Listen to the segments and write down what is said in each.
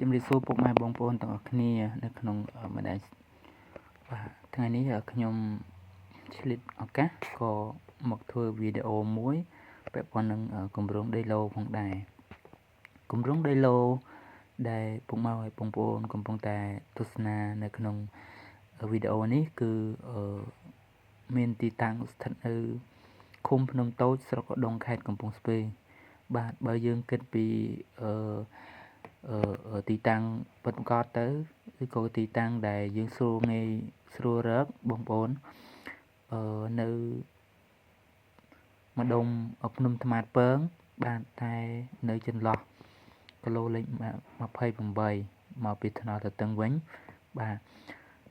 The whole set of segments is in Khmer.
ជំរាបសួរពុកម៉ែបងប្អូនទាំងអស់គ្នានៅក្នុងបណ្ដាញបាទថ្ងៃនេះខ្ញុំឆ្លៀតឱកាសក៏មកធ្វើវីដេអូមួយពាក់ព័ន្ធនឹងគម្រោងដីឡូផងដែរគម្រោងដីឡូដែលពុកម៉ែបងប្អូនកំពុងតែទស្សនានៅក្នុងវីដេអូនេះគឺមានទីតាំងស្ថិតនៅឃុំភ្នំតូចស្រុកឧដុង្គខេត្តកំពង់ស្ពឺបាទបើយើងគិតពីអឺទីតាំងពិតប្រាកដទៅឬក៏ទីតាំងដែលយើងស្រួលងាយស្រួលរកបងប្អូននៅម្ដុំភ្នំត្មាតពងបាទតែនៅចន្លោះគីឡូលេខ28មកពីថ្នល់ទៅតឹងវិញបាទ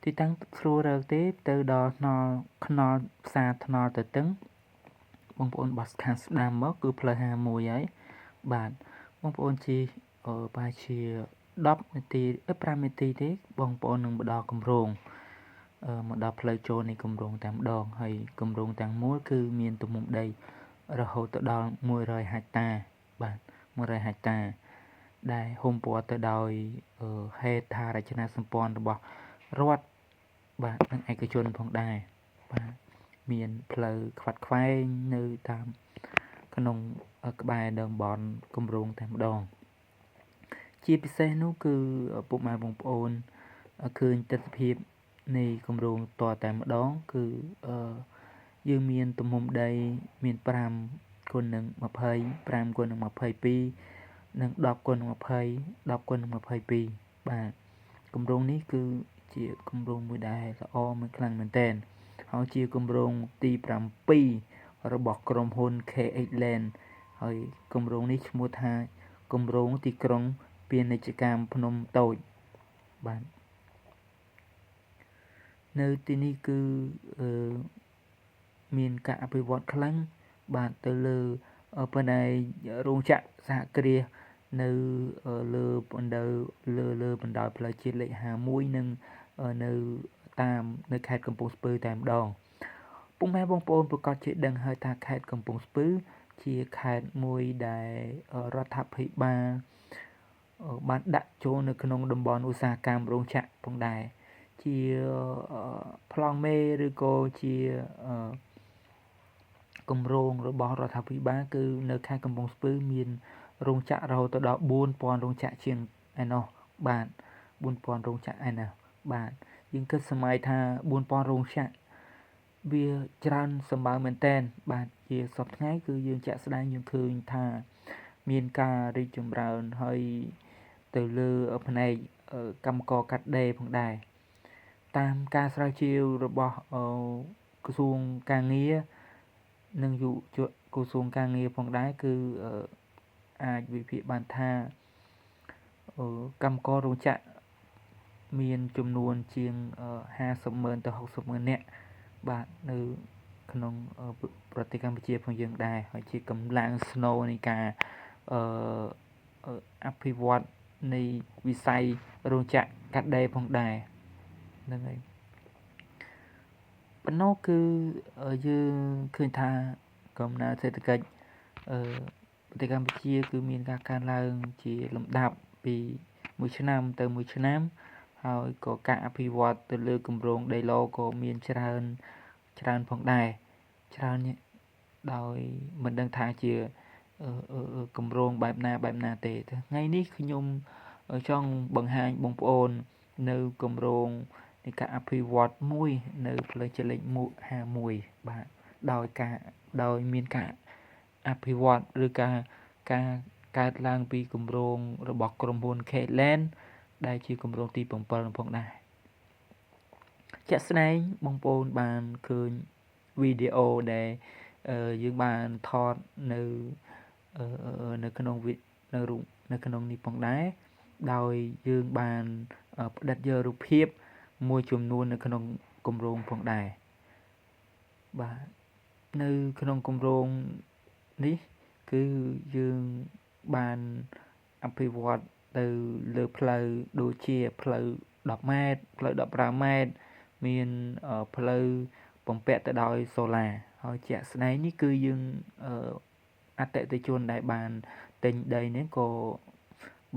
ទីតាំងស្រួលរកទេទៅដល់ថ្នល់ខ្នល់ផ្សារថ្នល់ទៅតឹងបងប្អូនបោះខាងស្ដាំមកគឺផ្លូវ51ហើយបាទបងប្អូនជិះប្រហែលជា10នាទី5នាទីទេបងប្អូននឹងមកដល់គម្រោងមកដល់ផ្លូវចូលនៃគម្រោងតែម្ដងហើយគម្រោងទាំងមូលគឺមានទំហំដីរហូតទៅដល់100ហិកតាបាទ100ហិកតាដែលហ៊ុមព័ទ្ធទៅដោយហេដ្ឋារចនាសម្ព័ន្ធរបស់រដ្ឋបាទនិងឯកជនផងដែរបាទមានផ្លូវខ្វាត់ខ្វែងនៅតាមក្នុងក្បែរតំបន់គម្រោងតែម្ដងជាពិសេសនោះគឺពុកម៉ែបងប្អូនឃើញទស្សនភាពនៃគម្រោងតតែម្ដងគឺយើងមានទំហំដីមាន5គុណនឹង20 5គុណនឹង22និង10គុណនឹង20 10គុណនឹង22បាទគម្រោងនេះគឺជាគម្រោងមួយដែលល្អមួយខ្លាំងមែនទែនហើយជាគម្រោងទី7របស់ក្រុមហ៊ុន KH Land ហើយគម្រោងនេះឈ្មោះថាគម្រោងទីក្រុងពាណិជ្ជកម្មភ្នំតូចបាទនៅទីនេះគឺមានការអភិវឌ្ឍខ្លាំងបាទទៅលើផ្នែករោងចក្រសហគ្រាសនៅលើបណ្ដោយលើបណ្ដោយផ្លូវជាតិលេខ51និងនៅតាមនៅខេត្តកំពង់ស្ពឺតែម្ដងពុកម៉ែបងប្អូនប្រកាសជាដឹងហើយថាខេត្តកំពង់ស្ពឺជាខេត្តមួយដែលរដ្ឋាភិបាលបានដាក់ចូលនៅក្នុងតំបន់ឧស្សាហកម្មរោងចក្រផងដែរជាប្លង់មេឬក៏ជាគម្រោងរបស់រដ្ឋាភិបាលគឺនៅខេត្តកំពង់ស្ពឺមានរោងចក្ររហូតទៅដល់4000រោងចក្រជាងឯណោះបាទ4000រោងចក្រឯណោះបាទយើងគិតសម័យថា4000រោងចក្រវាច្រើនសម្បើមមែនតែនបាទជាសពថ្ងៃគឺយើងជាក់ស្ដែងយើងឃើញថាមានការរីកចម្រើនហើយទៅលើផ្នែកកម្មករកាត់ដេរផងដែរតាមការស្រាវជ្រាវរបស់ក្រសួងការងារនិងយុវក្រសួងការងារផងដែរគឺអាចវិភាគបានថាកម្មកររោងចក្រមានចំនួនជាង50ម៉ឺនទៅ60ម៉ឺននាក់បាទនៅក្នុងប្រទេសកម្ពុជាផងយើងដែរហើយជាកម្លាំងស្នូលនៃការអភិវឌ្ឍនៃវិស័យរោងចក្រកាត់ដេរផងដែរហ្នឹងហើយប៉ុណ្ណោះគឺយើងឃើញថាកំណើនសេដ្ឋកិច្ចប្រទេសកម្ពុជាគឺមានការកើនឡើងជាលំដាប់ពីមួយឆ្នាំទៅមួយឆ្នាំហើយក៏ការអភិវឌ្ឍទៅលើគម្រោងដីឡូក៏មានច្រើនច្រើនផងដែរច្រើនដោយមិនដឹងថាជាគម្រោងបែបណាបែបណាទេថ្ងៃនេះខ្ញុំចង់បង្ហាញបងប្អូននៅគម្រោងនៃការអភិវឌ្ឍមួយនៅផ្លូវជាតិលេខ51បាទដោយមានការអភិវឌ្ឍឬការកើតឡើងពីគម្រោងរបស់ក្រុមហ៊ុន K-Land ដែលជាគម្រោងទី7ផងដែរជាក់ស្ដែងបងប្អូនបានឃើញវីដេអូដែលយើងបានថតនៅក្នុងនៅរូបនៅក្នុងនេះផងដែរដោយយើងបានផ្ដិតយករូបភាពមួយចំនួននៅក្នុងគម្រោងផងដែរបាទនៅក្នុងគម្រោងនេះគឺយើងបានអភិវឌ្ឍទៅលើផ្លូវដូចជាផ្លូវ10ម៉ែត្រផ្លូវ15ម៉ែត្រមានផ្លូវបំពាក់ទៅដោយសូឡាហើយជាក់ស្ដែងនេះគឺយើងអតិថិជនដែលបានទិញដីនេះក៏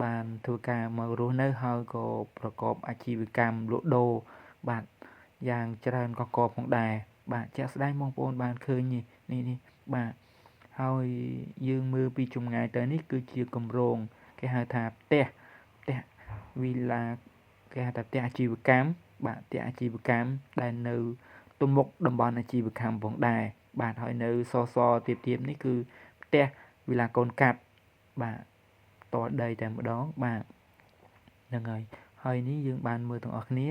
បានធ្វើការមករស់នៅហើយក៏ប្រកបអាជីវកម្មលក់ដូរបាទយ៉ាងច្រើនកកផងដែរបាទជាក់ស្ដែងបងប្អូនបានឃើញនេះនេះនេះបាទហើយយើងមើលពីចម្ងាយទៅនេះគឺជាគម្រោងគេហៅថាផ្ទះផ្ទះវីឡាគេហៅថាផ្ទះអាជីវកម្មបាទផ្ទះអាជីវកម្មដែលនៅទមុខតំបន់អាជីវកម្មផងដែរបាទហើយនៅសសទៀបទៀបនេះគឺផ្ទះវីឡាកូនកាត់បាទតដីតែម្ដងបាទហ្នឹងហើយហើយនេះយើងបានមើលទាំងអស់គ្នា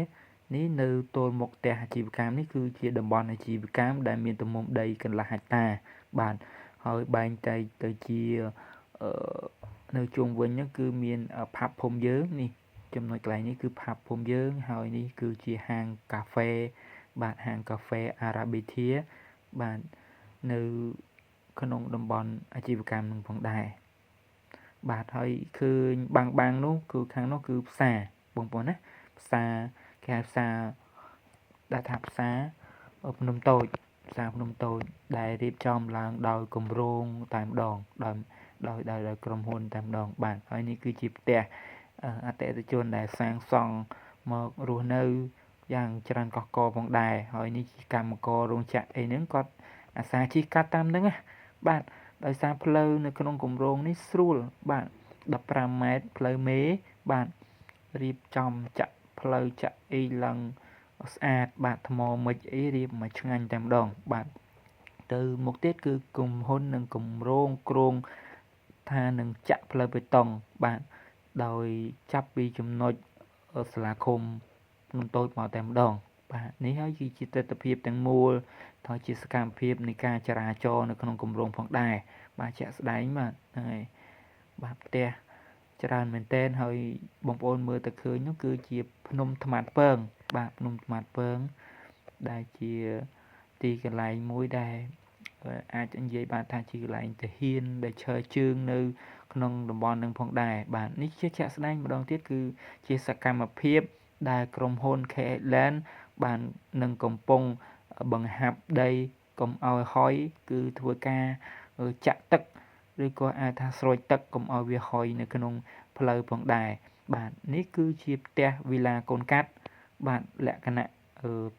នេះនៅទល់មុខផ្ទះអាជីវកម្មនេះគឺជាតំបន់អាជីវកម្មដែលមានទំហំដីកន្លះហិកតាបាទហើយបែងចែកទៅជានៅជុំវិញហ្នឹងគឺមានផាប់ភូមិយើងនេះចំណុចកន្លែងនេះគឺផាប់ភូមិយើងហើយនេះគឺជាហាងកាហ្វេបាទហាងកាហ្វេអារ៉ាប៊ីធាបាទនៅក្នុងតំបន់អាជីវកម្មនឹងផងដែរបាទហើយឃើញបាំងបាំងនោះគឺខាងនោះគឺផ្សារបងប្អូនណាផ្សារគេហៅផ្សារដាក់ថាផ្សារភ្នំតូចផ្សារភ្នំតូចដែលរៀបចំឡើងដោយគម្រោងតែម្ដងដោយដោយដោយក្រុមហ៊ុនតែម្ដងបាទហើយនេះគឺជាផ្ទះអតិថិជនដែលសាងសង់មករស់នៅយ៉ាងច្រើនកកកផងដែរហើយនេះជាកម្មកររោងចក្រអីហ្នឹងគាត់អាសាជិះកាត់តាមហ្នឹងណាបាទដោយសារផ្លូវនៅក្នុងគម្រោងនេះស្រួលបាទ15ម៉ែត្រផ្លូវមេបាទរៀបចំចាក់ផ្លូវចាក់អីឡើងស្អាតបាទថ្មមិចអីរៀបមកឆ្ងាញ់តែម្ដងបាទទៅមុខទៀតគឺក្រុមហ៊ុននឹងគម្រោងគ្រងថានឹងចាក់ផ្លូវបេតុងបាទដោយចាប់ពីចំណុចសាលាឃុំភ្នំតូចមកតែម្ដងបាទនេះហើយគឺជាទិដ្ឋភាពទាំងមូលថាជាសកម្មភាពនៃការចរាចរណ៍នៅក្នុងគម្រោងផងដែរបាទជាក់ស្ដែងបាទហ្នឹងហើយបាទផ្ទះច្រើនមែនតែនហើយបងប្អូនមើលទៅឃើញនោះគឺជាភ្នំត្មាតពងបាទភ្នំត្មាតពងដែលជាទីកន្លែងមួយដែលអាចនិយាយបានថាជាកន្លែងទាហានដែលឈរជើងនៅក្នុងតំបន់នឹងផងដែរបាទនេះជាជាក់ស្ដែងម្ដងទៀតគឺជាសកម្មភាពដែលក្រុមហ៊ុន KH Land បាននឹងកំពុងបង្ហាប់ដីកុំឲ្យហុយគឺធ្វើការចាក់ទឹកឬក៏អាចថាស្រោចទឹកកុំឲ្យវាហុយនៅក្នុងផ្លូវផងដែរបាទនេះគឺជាផ្ទះវីឡាកូនកាត់បាទលក្ខណៈ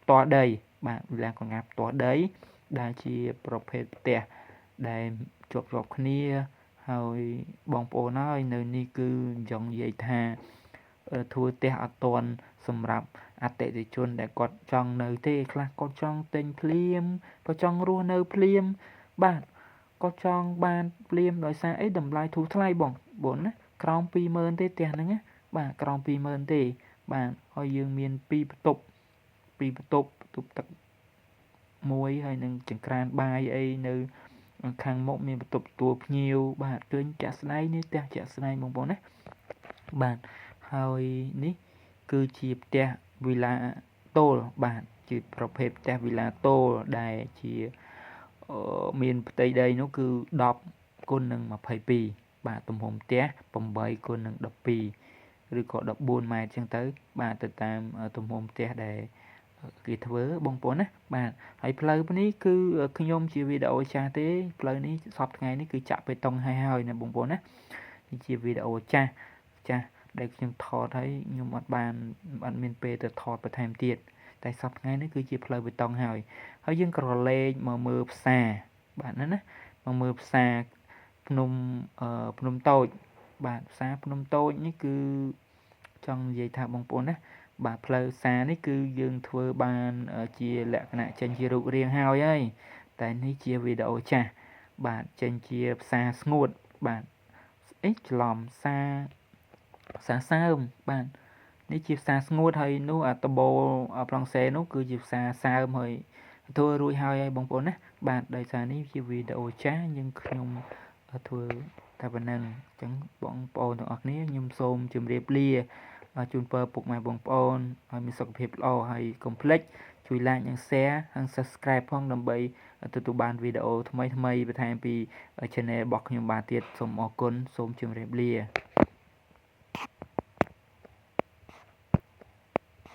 ផ្ទាល់ដីបាទវីឡាកូនកាត់ផ្ទាល់ដីដែលជាប្រភេទផ្ទះដែលជាប់ជាប់គ្នាហើយបងប្អូនហើយនៅនេះគឺចង់និយាយថាធ្វើផ្ទះអត់ទាន់សម្រាប់អតិថិជនដែលគាត់ចង់នៅទេខ្លះគាត់ចង់ទិញភ្លាមក៏ចង់រស់នៅភ្លាមបាទក៏ចង់បានភ្លាមដោយសារអីតម្លៃធូរថ្លៃបងបងណាក្រោម20000ទេផ្ទះហ្នឹងណាបាទក្រោម20000ទេបាទហើយយើងមាន2បន្ទប់2បន្ទប់បន្ទប់ទឹកមួយហើយនឹងចង្ក្រានបាយអីនៅខាងមុខមានបន្ទប់ទទួលភ្ញៀវបាទឃើញជាក់ស្ដែងនេះផ្ទះជាក់ស្ដែងបងប្អូនណាបាទហើយនេះគឺជាផ្ទះវីឡាតូលបាទជាប្រភេទផ្ទះវីឡាតូលដែលជាមានផ្ទៃដីនោះគឺ10គុណនឹង22បាទទំហំផ្ទះ8គុណនឹង12ឬក៏14ម៉ែត្រចឹងទៅបាទទៅតាមទំហំផ្ទះដែលគេធ្វើបងប្អូនណាបាទហើយផ្លូវនេះគឺខ្ញុំជាវីដេអូចាស់ទេផ្លូវនេះសប្តាហ៍ថ្ងៃនេះគឺចាក់បេតុងហើយហើយណាបងប្អូនណានេះជាវីដេអូចាស់ចាស់ដែលខ្ញុំថតហើយខ្ញុំអត់បានអត់មានពេលទៅថតបន្ថែមទៀតតែសប្តាហ៍ថ្ងៃនេះគឺជាផ្លូវបេតុងហើយហើយយើងក្រឡេកមកមើលផ្សារបាទណាណាមកមើលផ្សារភ្នំភ្នំតូចបាទផ្សារភ្នំតូចនេះគឺចង់និយាយថាបងប្អូនណាបាទផ្លូវផ្សារនេះគឺយើងធ្វើបានជាលក្ខណៈចេញជារូបរាងហើយហើយតែនេះជាវីដេអូចាស់បាទចេញជាផ្សារស្ងួតបាទអីច្រឡំផ្សារផ្សារសើមបាទនេះជាផ្សារស្ងួតហើយនោះអាដបូលប្លង់សេនោះគឺជាផ្សារសើមហើយធ្វើរួចហើយហើយបងប្អូនណាបាទដោយសារនេះជាវីដេអូចាស់យើងខ្ញុំធ្វើតែប៉ុណ្ណឹងអញ្ចឹងបងប្អូនទាំងអស់គ្នាខ្ញុំសូមជម្រាបលាជូនពរពុកម៉ែបងប្អូនឲ្យមានសុខភាពល្អហើយកុំភ្លេចជួយ like និង share និង subscribe ផងដើម្បីទទួលបានវីដេអូថ្មីៗបន្ថែមពី channel របស់ខ្ញុំបាទទៀតសូមអរគុណសូមជម្រាបលា។